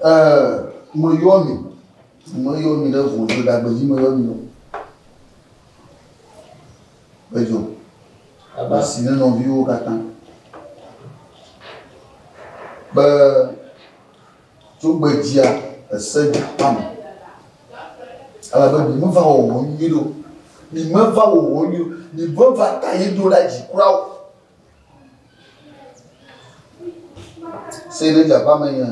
Meyɔ mi, meyɔ mi ɖe ʋɔnudɔdagbe dzi meyɔ mi ɖo. Edzo, asi ne nɔviwo katã be tso gbedzia ese dze aƒea me elabe mi meva wɔwɔ nyuie ɖo, mi meva wɔwɔ nyuie ɖo, mi meva ta ye do ɖe dzi kura o. Se ɖe dze aƒea me nye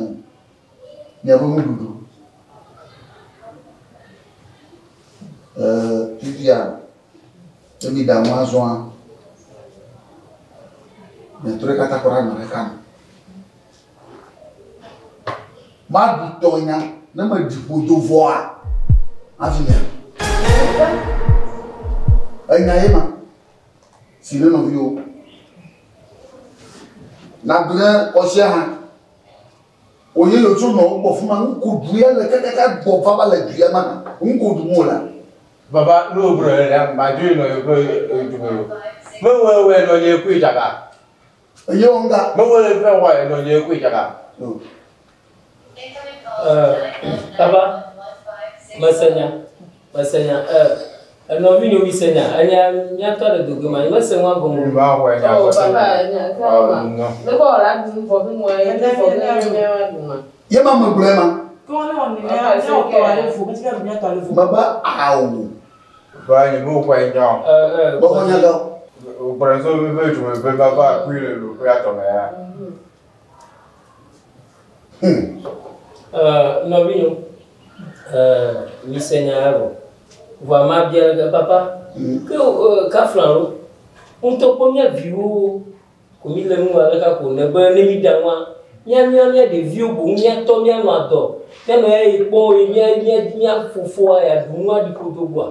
miaƒe nuɖuɖu. Ee, fifia ne mi ɖa nua zɔa, miatrɔe katã kɔ ɖe agba ɖeka me. Maɖu tɔnya ne meɖi ƒodo vɔa hafi miaɖu. Enya ye ma si ne nɔviwo. Nagblẽ kɔsia hã. Wòye yo tso nɔ wogbɔ fima ŋko du ya le kakaka gbɔ va va le du ya ma ŋko du mo la. Baba no bro ya ma du no yo ko du mo. Me we we no nye ku jaka. Eye wo nga. Me we le fe wa no nye ku jaka. Papa, mesenya, mesenya, enɔvi nyo mi senya, enya miatɔ ɖe dogo ma, mese ŋua gɔme o. Ba wa nya Oh, ko. papa, nya ka ma. No. Ne kɔ la dun fɔ fi mɔ ye fɔ fi mɔ ye wa dun ma. Ye ma me gblɔe ma. Mebe awo. Ba ni mo kwa nya. Gbɔgbɔ nya gã. Bro so be be ju be ba ba ku le lu ku ya to me ya. Nɔvi nyo, mi senya ya vɔ. Vɔa ma bia le papa, ke kafla lo, ŋutɔ kpɔ mía viwo ko mi le nu ale ka ko ne be ne mi ɖa nua, mía mía mía ɖeviwo boŋ míatɔ míanɔ adɔ, míanɔ ya yi kpɔ ye mía mía mía fofoa ya ɖu nua ɖi ƒodo gbɔa.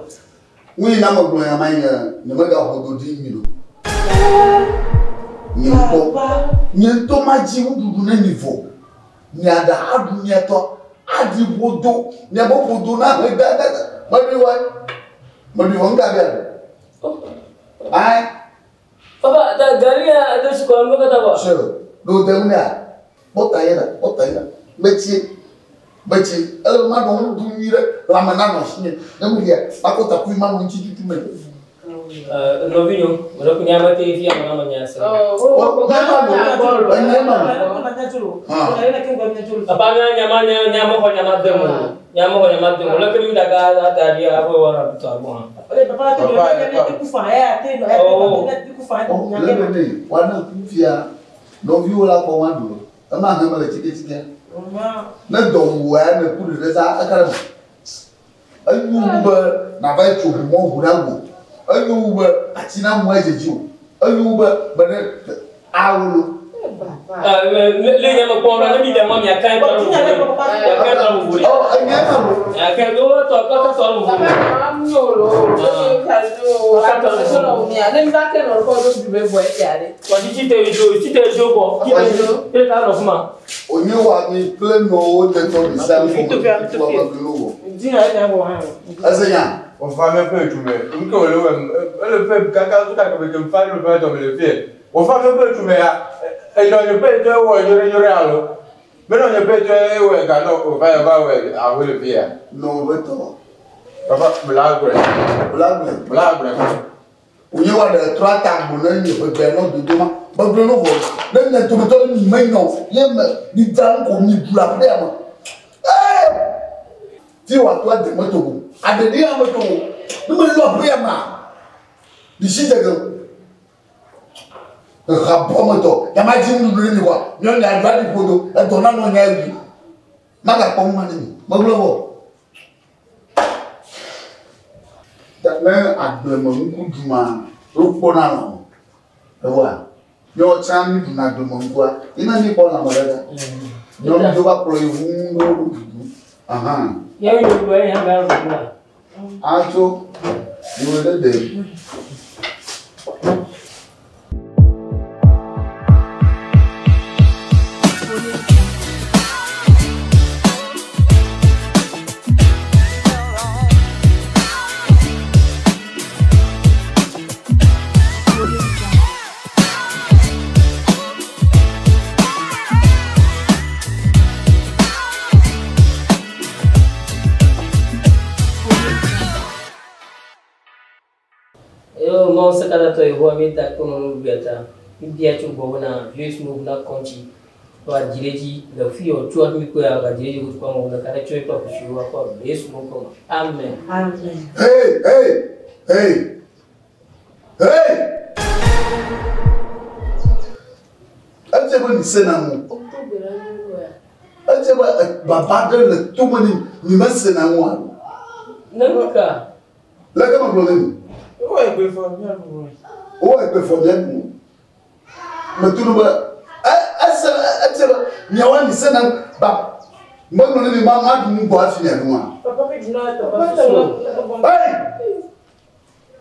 Nu yi na megblɔ nya ma nye nyemegaƒo do ɖi mi ɖo. Nye ŋutɔ, nye ŋutɔ madzi nuɖuɖu ne mi vɔ. Miaɖa aɖu miatɔ, aɖi ƒodo, miabe ƒodo na he da da da. Meɖui vɔ, meɖui vɔ ŋka bia ɖo. Ayi. Papa, ta gali ya ɖe sukɔ nu katã vɔ. Se, ɖo de ŋu nea, kpɔ ta ye ɖa, kpɔ ta ye ɖa. Metsi, metsi, ele be manɔ nu ɖum nyuie ɖe, lãme nanɔ asinye. Ne meɖia, makɔ takui manɔ ŋuti tutu me. Nɔvi nyo, meɖe ku nya mete fia me na me nya se. Papa nya nya ma nya nya mexɔ nya ma dem o. Nya mexɔ nya ma dem o. Leke mi ɖaka ada ɖi aƒe wɔna tutɔ agbɔ hã. Le be ne woana ku fia nɔviwo la kpɔ woa ɖu. Ema hã mele tsikitskia. Ne dɔ wu ya ne ku ɖe za eka ɖe me. Enyo wu be nava yi tso ʋu mɔ ʋu ɖe ago. Enyo wu be ati na mu edze dzi o. Enyo wu be be ne awolo. Le nya me kpɔm la, ne mi ɖe mɔ miaka tɔ ɖe vovo ɖe. Miaka tɔ ɖe vovo ɖe. Ɔ enya ma lo. Miaka wo tɔ kɔkɔ tɔ ɖe vovo ɖe. Kɔdzi tite dzo tite dzo gbɔ. Tite ta nɔ fuma. Onye wa mi kple nɔwo detɔ mi sia mi fɔ me tutu wa me glo wɔ. Ese nya. O fa me pe ju me. Nke o le we ele fe kaka su ka ke ke fa lu fe to me le fie. O fa me pe ju me ya. E no nye pe to wo yore yore alo. Me no nye pe to e we ga no o fa ya ba we a we le fie ya. Nɔwo be tɔ. Papa bla gbe. Bla gbe. Bla gbe. Onye wa ɖe trɔ ata gbo ne nye ƒe gbe nɔ dodo ma. Megblɔ no vɔ. Ne nye dometɔ ɖe mi me nyɔ ye me mi dzra nu ko mi ɖu le aƒea me. Ee! Fi wòato ade me to go. Aɖeɖi hã me to go. Ne me lɔ aƒea mea, ɖisi dze ge. Eha bɔ me tɔ. Nyama dzi nuɖuɖu ne mi vɔa, miɔ nya ɖu aɖi ƒodo. Edɔ nanɔ nya eɖui. Magakpɔ nu ma ne mi. Megblɔ vɔ. Ne agblemenuku ɖuma, wokpɔna lãme. Ewoa, míawo tsã mi ɖuna agblemenukua, ye na mi kpɔ lãme ɖe ɖa. Nyɔnu do va kplɔ yevu ŋu ɖo ɖuɖu. Ahan. Míawo yi ɖu eya hã va ɖu la. Atso, yewo ɖe ɖe. Mawu ŋusẽkatãtɔ Yehowa míeda akpe nɔ nuɖuɖua ta. Míbia tso gbɔwò bena viwò Yesu ŋu nakɔ ŋuti be wòadzi ɖe edzi le fi ya wòtso hafi míkpɔe wòagadzi ɖe edzi godoo amewo ɖeka ɖe tsɔ eƒe aʋusiwo akɔ le Yesu ƒe ŋkɔ me. Amen. Amen. Hey, hey, hey, hey! Edze be mi sena nu. Edze be baba ɖe le tome ni mi mesena nu alo. Ne nu ka? Leke megblɔ ne mi? Wowɔ egbe fɔ míaɖu. Wowɔ egbe fɔ míaɖu. Meto nu be ese edze be miawoa mi sena ba megblɔ ne mi ma maɖu nu gbɔ hafi miaɖu nua. Papa mi ɖuna papa so. Hey!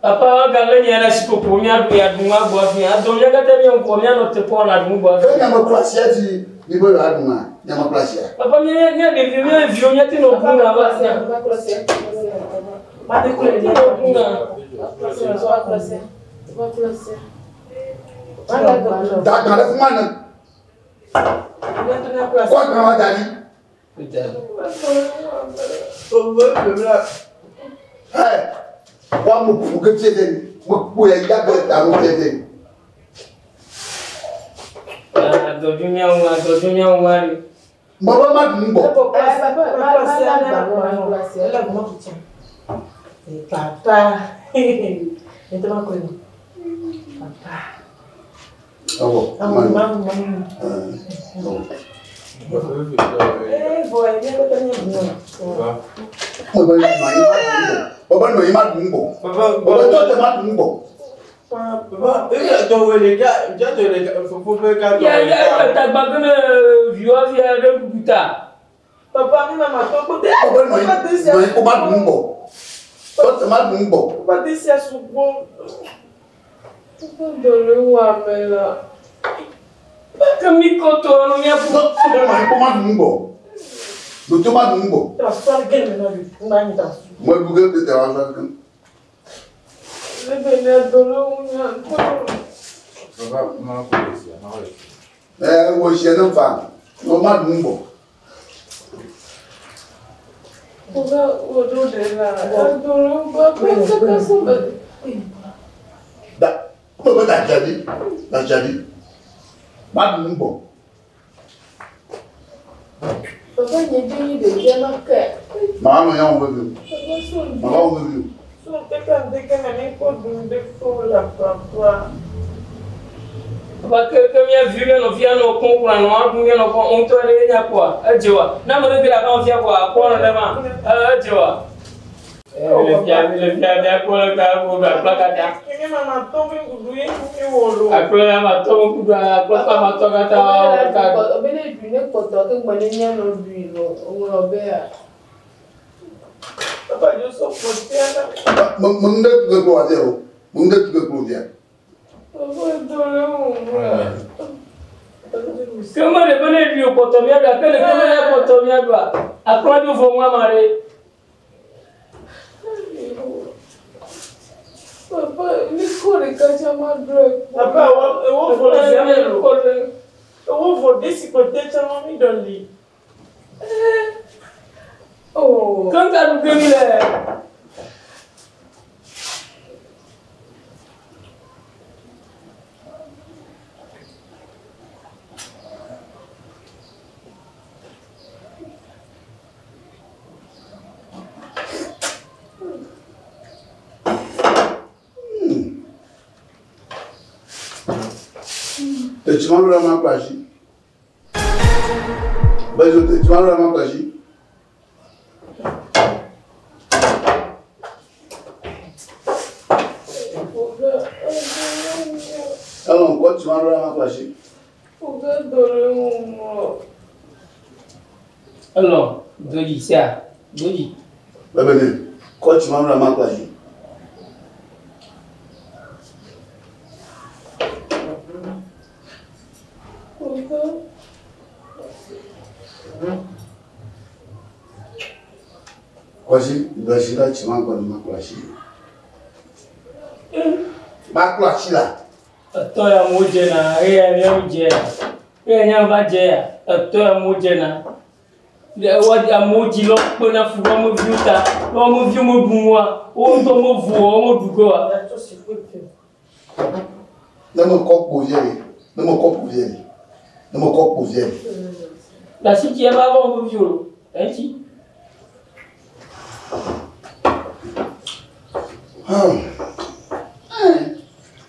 Papa gale nye ɖe asi koko míaɖu ya ɖu nua gbɔ hafi adɔ mía katã mía ŋkɔ míanɔ te kpɔ la ɖu nu gbɔ hafi. Ke nyame klo asia dzi mi be yewoaɖu nua nyame klo asia. Papa mía mía ɖevi mía viwo míate nɔ ɖu nua va sia. Míate nɔ ɖu nua. Da agba ɖe fi ma ne. Kɔ agba ma da ɖi. Hey! Wa mo ƒu ke fie ɖe mo kpo ya ya be ta mo fie ɖe. Adɔdzu mía ŋu adɔdzu mía ŋu ari. Mo be ma ɖu nu gbɔ. Papa. Papa. Awɔ. Mama, mama. Awɔ. Eh, boy, mi ko tanya bu. Mo be nɔ anyi ma ɖu nu gbɔ. Mo be nɔ anyi ma ɖu nu gbɔ. Mo be tɔ te ma ɖu nu gbɔ. Ya ya tagba ke ne viwoa fia ɖe ɖuɖu ta. Papa, mi mama to ko te. Mo be nɔ anyi nɔ anyi ko ma ɖu nu gbɔ. Tɔ te ma ɖu nu gbɔ. Papa te sia sugbɔ. Ke mi kɔtɔ nu míaƒu. Mo be nɔ anyi ko ma ɖu nu gbɔ. Doto ma ɖu nu gbɔ. Transfert gel me na lu. Ma ni transfert. Mo ɖu ge te wa zɔ ke. Ɛ wo sie ne fa. Mo ma ɖu nu gbɔ. Da mo be da dza ɖi. Da dza ɖi. Ma ɖu nu gbɔ. Mama nɔ ya wo vevi o. Mama wo vevi o. So te kan de kan mi ko dun de fo la papa. Papa ke ke mía viwo míanɔ fia nɔ kpɔm kplɔ nɔ aɖu míanɔ kpɔm ŋutɔ ɖe nya kpɔa edze wa. Ne ame ɖe ge le aƒe fia kpɔa akpɔ nɔ ɖe ma edze wa. Le fia le fia míakpɔ le ka ko ɖu akplɔ katã. Mi mama to mi gudu ye mi wo lo. Akplɔ ya ma tɔ mo kudu akplɔ kpa ma tɔ katã ka. Papa yo so ko te na. Mo mo ŋu ɖe tu ke kplɔ wa fia o. Mo ŋu ɖe tu ke kplɔ fia. Ke me ɖe be ne ɖui kpɔtɔ míaɖua ke le ke me ya kpɔtɔ míaɖua akplɔ dzo vɔ ŋua ma ɖe. Papa wo wo fo le Fia mi me lo. kɔ ɖe. Wo fo de si ko te cha mo mi don li. Ke ŋka ɖu ge mi le. Tetsima ɖo ɖe ma kple asi. Bezo tetsima ɖo ɖe ma kple asi. Elɔ̃ kɔ tsima ɖo ɖe ma kple asi. Elɔ dodzi sia dodzi. Bebe ne kɔ tsima ɖo ɖe ma kple asi. Kɔsi dɔsi ɖe tsima gbɔ ne ma kple asi. Ma kple asi la. Etɔ ya mo dzena eya míawo dze ya eya míawo va dze ya etɔ ya mo dzena. Wa amewo dzi lɔ kpena fu wɔme viwo ta ne wɔme viwo meɖu nua wo ŋutɔ mevo wɔme ɖu ge wa. La to si ko te. Ne mekɔ kpo vie ɖe, ne mekɔ kpo vie ɖe, ne mekɔ kpo vie ɖe. Le asi tsia va vɔ ŋkuvi o. Eŋuti.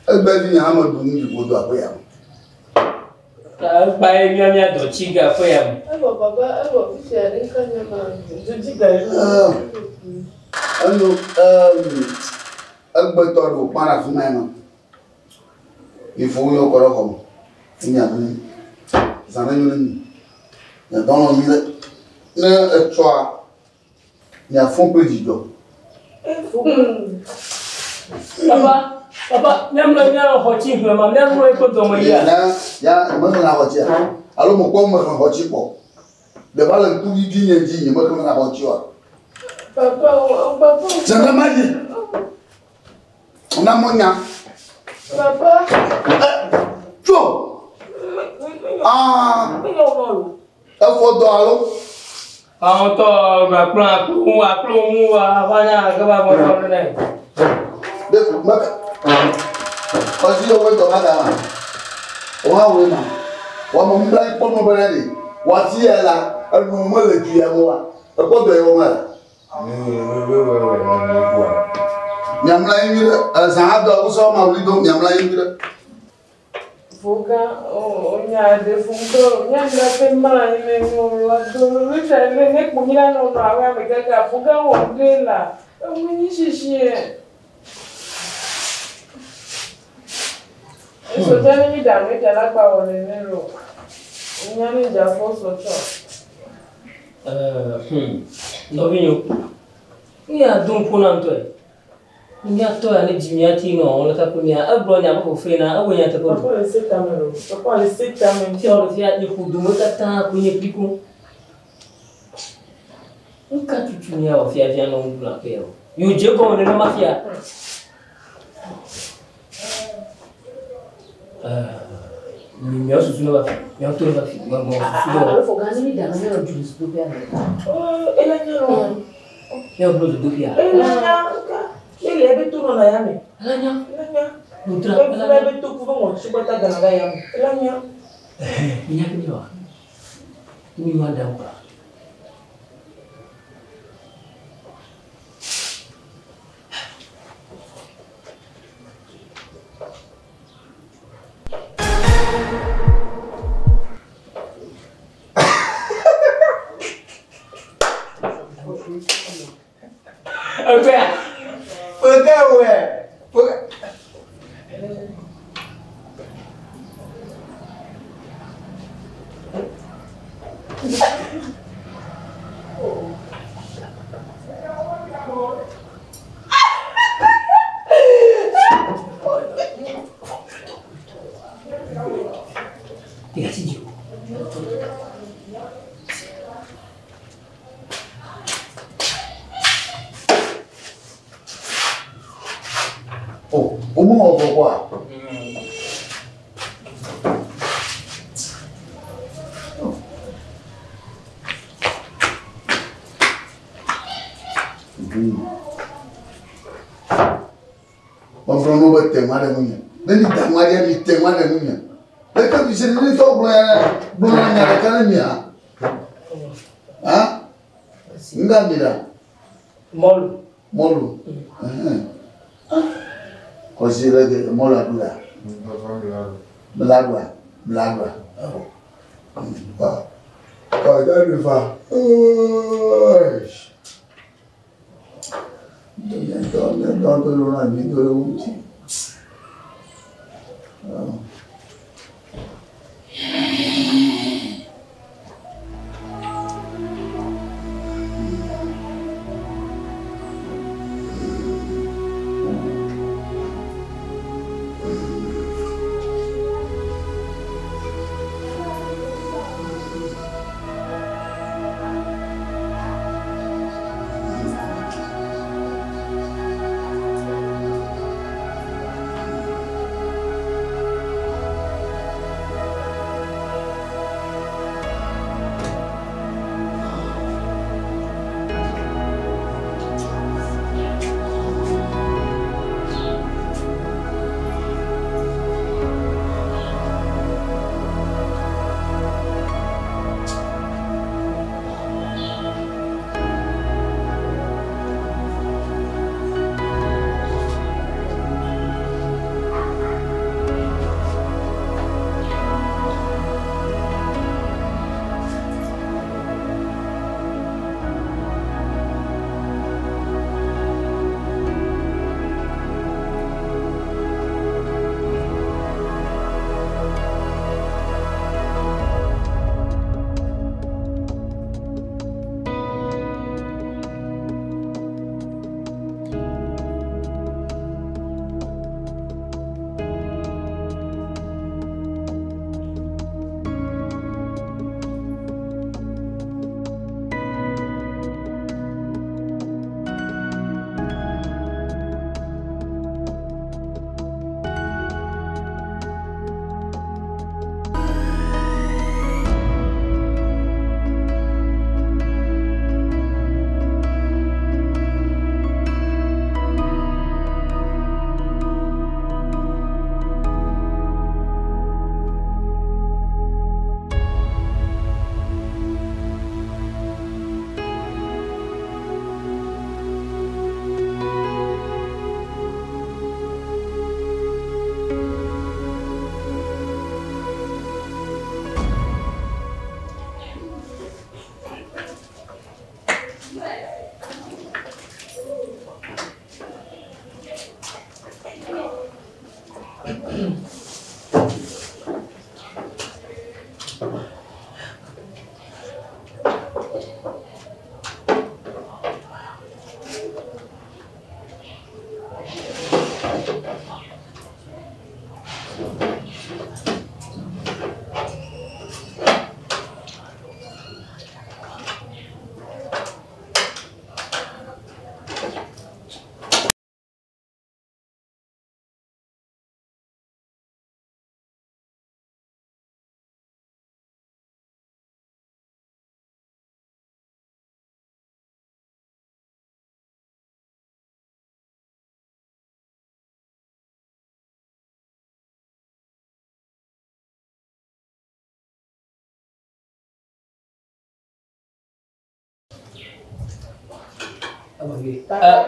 Egbe vi nye hã meɖu nu ɖi godo aƒe ya me. Egba ye mía mía dɔ tsi ge aƒe ya me. Evɔ baba evɔ fifia ɖe ka nye ma dzodzi ga ye. Eno egbetɔ ɖe wòkpã ɖe afi ma ya ma. Mi fo yɔ kɔ ɖe xɔ me. Enya nu zã ɖe nyo ne mi. Miadɔ nɔ mi ɖe. Ne etsɔa miafɔ kple dzidzɔ. Papa, papa, míamlɔ míanɔ xɔ tsi hlẽ ma, míamlɔ eƒe dɔme yia. Ne ya mexlẽna xɔ tsia alo mekpɔ mexlẽ xɔ tsi kpɔ. Ɖe va le ŋkuvi dzi nye dzi nye mexlẽna xɔ tsi oa. Papa o papa. Zã ma yi. Na mo nya. Papa. Tso. Ah. Efɔ dɔ alo. Àwọn tɔ akplɔ akplɔ akplɔ ŋu wa va nya ke va gbɔ tɔ nene. De meka. Ɔsi yɔ wɔ dɔ ma da ma. Wɔn awo ma. Wɔn mo mbla kpɔ mo bɛ de. Wati yɛ la enu me le du ya mo wa. Ekpɔ dɔ yɛ wɔ ma la. Miamla yi nyuie ɖe. Ezã adɔ wosɔ ma wuli do miamla yi nyuie ɖe. Voga o nya de funto nya la pe ma ne no la do lu sa ne ne ku mi la no no awe me kaka voga wo de la. Mu ni shishi e. So tell me that me tell agba wo ne ne ro. Nya ni ja fo so cho. Nɔvinyo, nu ya dum ƒo na ŋutɔe. Míatɔ ya ne dzi mía ti nɔ wɔm ɖeka kple mía. Egblɔ nya ƒe fofoe na ewɔ nyateƒe. Papa le se tame lo. Papa le se tame. Fia wòle fia nye ƒo dome katã koe nye pliko. Nu ka tutu míawɔ fiafia nɔ ŋu gblɔ aƒe ya o? Yewo dze egɔme nenema fia. Miawo susu ne va fi, miawo to ne va fi, miawo susu ne va. Alo fɔ gã ne mi da ne míanɔ dzu dzodoƒea me. Ela nya lo. Miawo blo dzodoƒea. Ela nya. Ele ebe to nɔ na ya me. Ela nya. Ela nya. Nutra. Ela ebe to ku be ŋɔtsi kpata gana va ya me. Ela nya. Minya ke miawoa? Mi wa ɖe ŋkɔa. Egbea. Foke wɛ. Foke. Dikasih jiwa. O, womewɔ vɔ kpɔa? Megblɔ na wo be te ŋua ɖe ŋunye. Ne mi te ŋua ɖe, mi te ŋua ɖe ŋunye. Leke mi se ne tɔ gblɔ ya gblɔ na nya ɖeka ne mia? Ha? Nga mi ɖa? Mɔlu. Mɔlu. Kɔsi le ke mɔlu aɖu la. Mla ɖua, mla ɖua. Awɔ. Ɔ, ɖe fa. Dɔ dɔ dɔ na mi do ɖe ŋuti.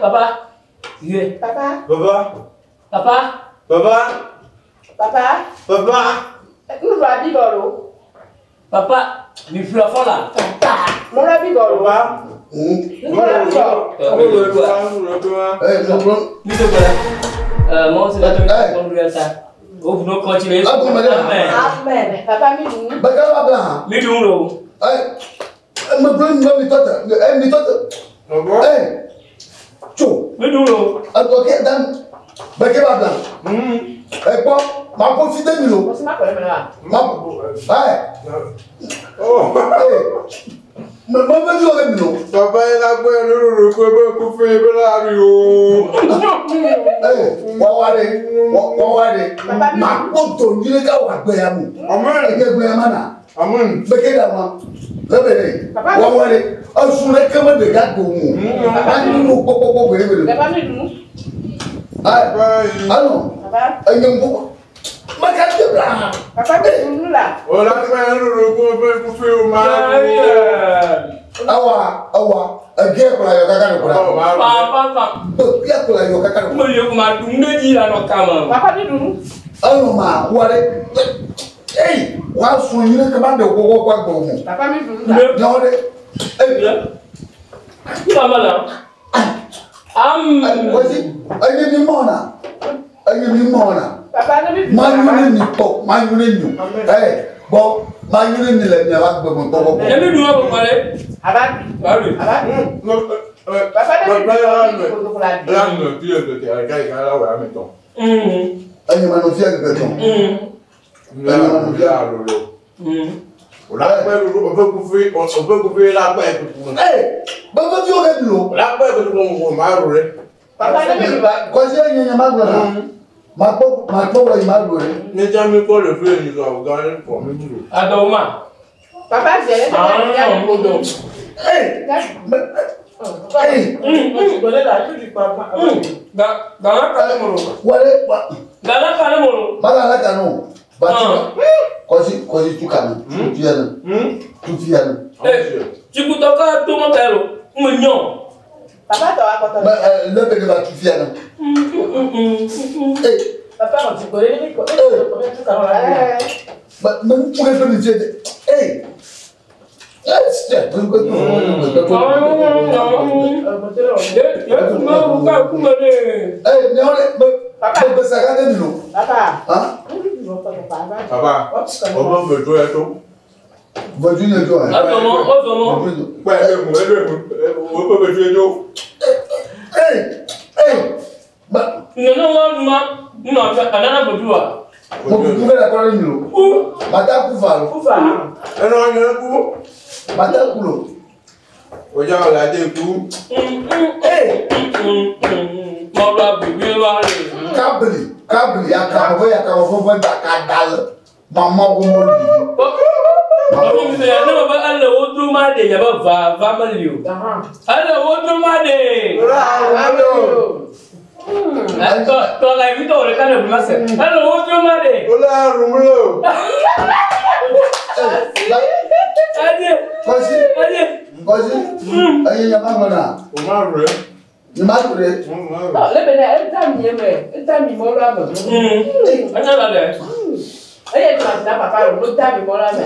Papa. Yue. Papa. Papa. Papa. Papa. Papa. Papa. Nous va bibolo. Papa, mi fura fɔ la. Papa. Mo la bibolo. Papa. Nous la bibolo. Mi to gbɔdɔ. Mɔ se la tɔ mi kɔn lu ta. O kun kɔntinue. Amen. Amen. Papa mi dun. Bɛɛ ba bila han. Mi dun lo. Me bolo ni mi tɔ tɛ mi tɔ tɛ. Tso. Mi dun lo. Ok dan bɛɛ ba bila. Kpɔ ma ko fi tɛ mi lo. Mo si ma kɔlɛ mɛ la. Ma mɛ mɛ mɛ fi mi lo. Papa ye la gbɛ nínú ko bɛ ko fɛn bɛ la mi o. Wɔware wɔware ma ko to nyere ka wa gbɛ ya mu. Amen. Ɛkɛ gbɛ ya ma na. Amen. Bɛkɛ da ma lɛbɛrɛ wɔware esun ɖe keme ɖeka do mu. An nínú kpɔkpɔkpɔ gbɛgbɛlɛ. Papa mi dun. Ayi alo enye ŋku mɛka te bla. Papa mi dun la. O la gbɛ nínú ko bɛ ko fɛn o ma. Awa awa ɛgɛ kura yɔ kaka ne kura. Papa. Bɛkɛ kura yɔ kaka ne kura. Mo le kuma dun ne ji la nɔ kama. Papa mi dun. Alo ma ware eyi wa sun yiri kama de kɔkɔ kɔ gbɔ mu. Papa mi dun la. Nyɔwɔ de. Mama la. Am. Voici enye mi mɔ na enye mi mɔ na. Papa ne mi dun. Ma nyu ne mi tɔ ma nyu ne nyu. Bɔn ma nyu ne mi le miaba gbɛmɛ kɔkɔ. Ne mi dun wa bɔ kɔlɛ. Aba. Bari. Aba. Papa ne mi dun wa. Enye ma nɔ fia gbɛ tɔn. Enye ma nɔ fia. Bɛɛ fi o kɛ bi o. Papa ne mi dun wa. Kɔsi enye nye ma gblɔ na. Ma kpɔ ma kpɔ wɔ yi ma gblɔ ɖe. Adɔwò ma. Papa jɛ ne tɛ ne mi dun. Gala ka ne bolo. Wale wa. Gala ka ne bolo. Bala ala kanu. Bati. Kɔsi kɔsi tu kanu. Tu ya nu. Tu fi ya nu. Tsikutɔ ka to ma kɛ lo. N bɛ ɲɔ. Papa tɔ akɔtɔ. Mɛ ne bɛ ne ba tu fi ya nu. Papa on ti kore ni ko. Tu kanu la. Mɛ mɛ n tu kɛ fɛn min fiyɛ dɛ. Papa. Papa. O ma fɛ jɔ yɛ to. Kpɛ emu emu o bɛ fɛ jɔ yɛ to. Nana wa ma nɔ a nana bɔ du wa. Kufa. Ɛnɛ wa nyɛ ku. Bata kulo. O jɛ o la de ku. Mɔlɔ bibi wa le. Kabili kabili yakamɔfɔ yakamɔfɔ fɔ da ka da lɛ mama ko mo li. Ɔmu mi sɛ ne ma bɛ ele wo duro ma de yaba va va ma li o. Ele wo duro ma de. Tɔ tɔ la ibi tɔ o de ka ne bulon sɛ. Ele wo duro ma de. O la rumlo. Aje. Kɔsi. Aje. Kɔsi. Eyi nyama ŋlɔ na. O ma rɛ. Nyama rɛ. Ne bɛ ne e ta mi ye mɛ e ta mi mɔ la mɛ. A ɲa la dɛ. E ye jɔ na papa lo ta mi mɔ la mɛ.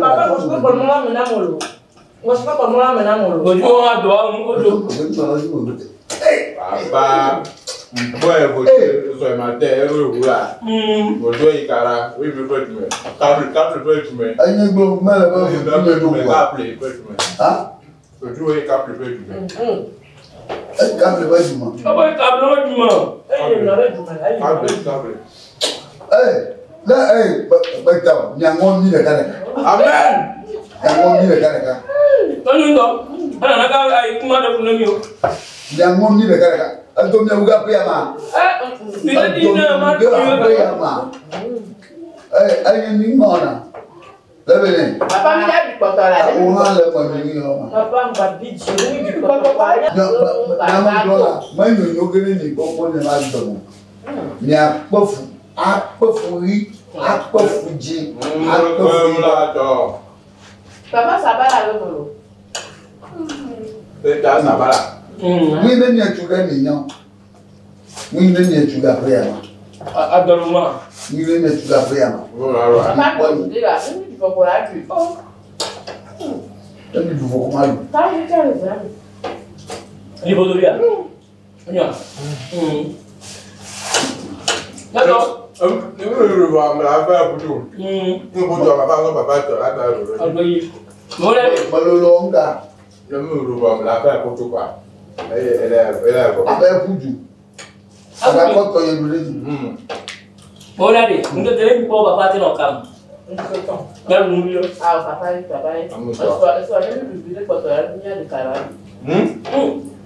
Papa mo sika kɔnɔ la mɛ na mo lo. Mo sika kɔnɔ la mɛ na mo lo. Ojú wa dọ̀ ọ́ o do. Papa. Bɔ ye sɔ ma tɛ ɛrɛ wula. O jɔ yi kara o yi bɛ fɛ jumɛn. Kabili kabili fɛ jumɛn. Enye gbɔ mɛlɛ bɛ Kabili fɛ jumɛn wa. kabili fɛ jumɛn. O jɔ ye kabili fɛ jumɛn. Kabili fɛ jumɛn. O bɛ kabili o jumɛn. E ye nɔ bɛ jumɛn la e ye nɔ bɛ Kabili kabili. Ne bɛ taa ɲangɔ mi ɖeka ɖeka. Amen. Ɲangɔ mi ɖeka ɖeka. Tɔnyu tɔ a nana ka ayi kuma dɔ kun ne mi o. Ɲangɔ mi ɖeka ɖeka. Edo miawu ga ƒe ya ma. Edo miawu ga ƒe ya ma. Enye mi ŋɔ na. Lebe ne. Papa mi da bi kpɔtɔ la. O hã le me mi ŋɔ ma. Papa ŋgba bi dzi mi bi kpɔtɔ. Nyamugblɔ la me nyonyo ge ne mi kpɔkpɔ ne ma dɔ mo. Miakpe fu akpe fu ɣi akpe fu dzi akpe fu yibɔ. Papa sabala le melo. Eta sabala. Mui ne mia tu ga mi nya. Mui ne mia tu ga pre ama. Adɔluma. Mui ne mia tu ga pre ama. Papa ko de la, mi du fɔ ko la du. Oh. Mi du fɔ ko ma lu. Pa mi ka le za. Libodolia. Nya. D'accord. Ne me le voit, mais la faire pour tout. Ne vous doit pas papa te la faire. Agbayi. Mɔlɛ. Malolo nga. Ne me le voit, mais la faire pour tout quoi. Elle est Abe kuju. Aga kɔtɔ ye lu le ji. Mɔlɛ de, n tɛ tɛlɛ mi bɔ papa tɛ nɔ kam. Mɛ nu yɔ. Ah, papa yi, papa yi. Esɔ ne mi du de kɔtɔ ya mi ya de kala.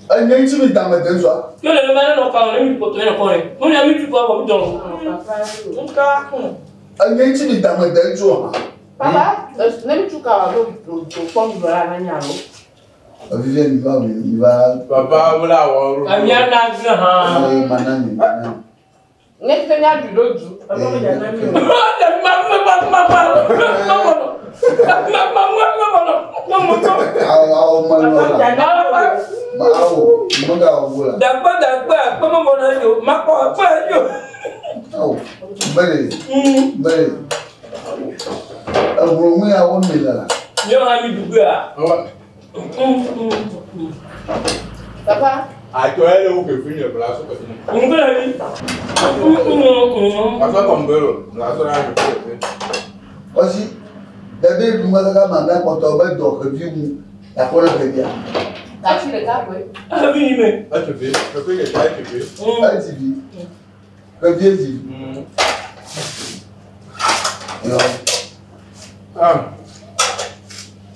Enye ŋuti mi dame de zɔa. Yɔ le mɛ ne nɔ kam ne mi kɔtɔ ne nɔ kɔne. Mo ne mi tu kɔ bɔ mi dɔn. Papa yi. Nka. Enye ŋuti mi dame de zɔa. Papa, ne mi tu ka wa do do kpɔ mi bɔ la na nya lo. Vivien mi va mi va. Papa mo la wɔ. Amia na gbɛ hã. Ee mana mi mana. Ne ti nya du do du. Papa mi dza na mi o. Ma ma ma ma ma ma ma ma ma ma ma ma ma ma. Awo awo ma lɔ Papa mi la. dza na mi o. Ma awo mo ga wo la. Dagba dagba kpɔmɔ mɔnɔ yo makɔ kpɔ yo. Awo mbele mbele. Eŋlɔ mu ya wo mi la. Nyɔ hã mi dugbe a. Papa. Àjọ ẹ lè wo kẹfì yẹn bla sọ kẹfì. Nkele mi. Pàṣẹ kọ̀ǹbẹ̀rọ̀ bla sọ náà kẹfì. Ɔsi ɖevi nu kaka ma mia kpɔtɔ be dɔ xevi ŋu yakpɔ ɖe xevia. Tati ɖeka koe. Xevi yi me. Ẹ tìfi kẹfì kẹfì ẹ tìfi. Eti vi xevi eti vi. Yɔ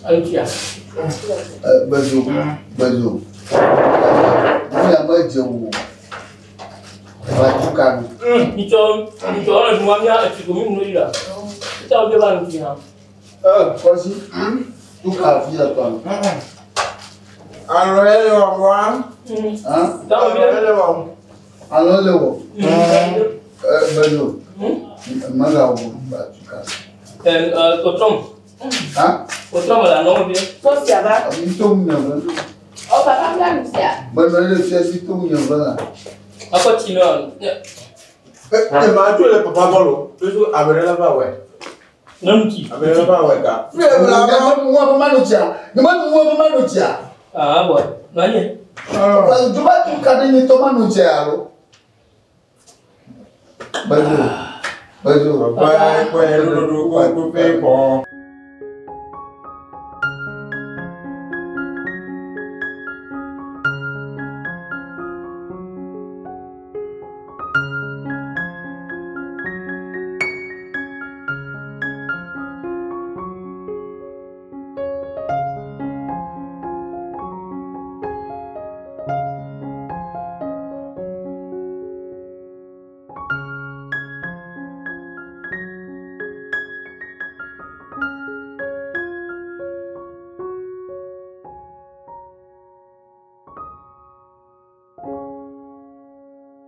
Alutia. gbezo gbezo. Nu ya me dze wo. Va tu ka nu. Nitsɔ nitsɔ ɔlɔ duma mia etsi ko mi nu yi la. Nitsɔ bi ba nu ti hã. Kɔsi tu ka fi ya tɔ nu. Àlọ́ ẹ lè wọ̀ wá. Hã? Àlọ́ ẹ lè wọ̀. Alɔ le wɔ. Gbezo mega wo ba tu ka. Ɛ ɛ kɔtɔm Hã? kɔtɔm le anɔ bi. Sɔsi aba. Mi to ŋu nye ve. Ɔ papa mi la nu sia. Menɔ ɖe fia si to ŋu nye ve la. Akɔ tsi nɔ. Ẹ máa tó lè papa bọ́ọ̀lù lóṣù àbẹ̀rẹ̀ lọ́fà wẹ̀. Nɔnu tsi. Àbẹ̀rẹ̀ lọ́fà wẹ̀ ká. Nye me nu ma no tsia. Nye me nu be ma no tsia. Aa bɔ nɔ anyi. Juba tu ka ɖe nye tɔ ma no tsia alo. Gbezo gbezo. Bàbá ẹ̀kọ́ ẹ̀ lódodo kó fẹ́ kọ́.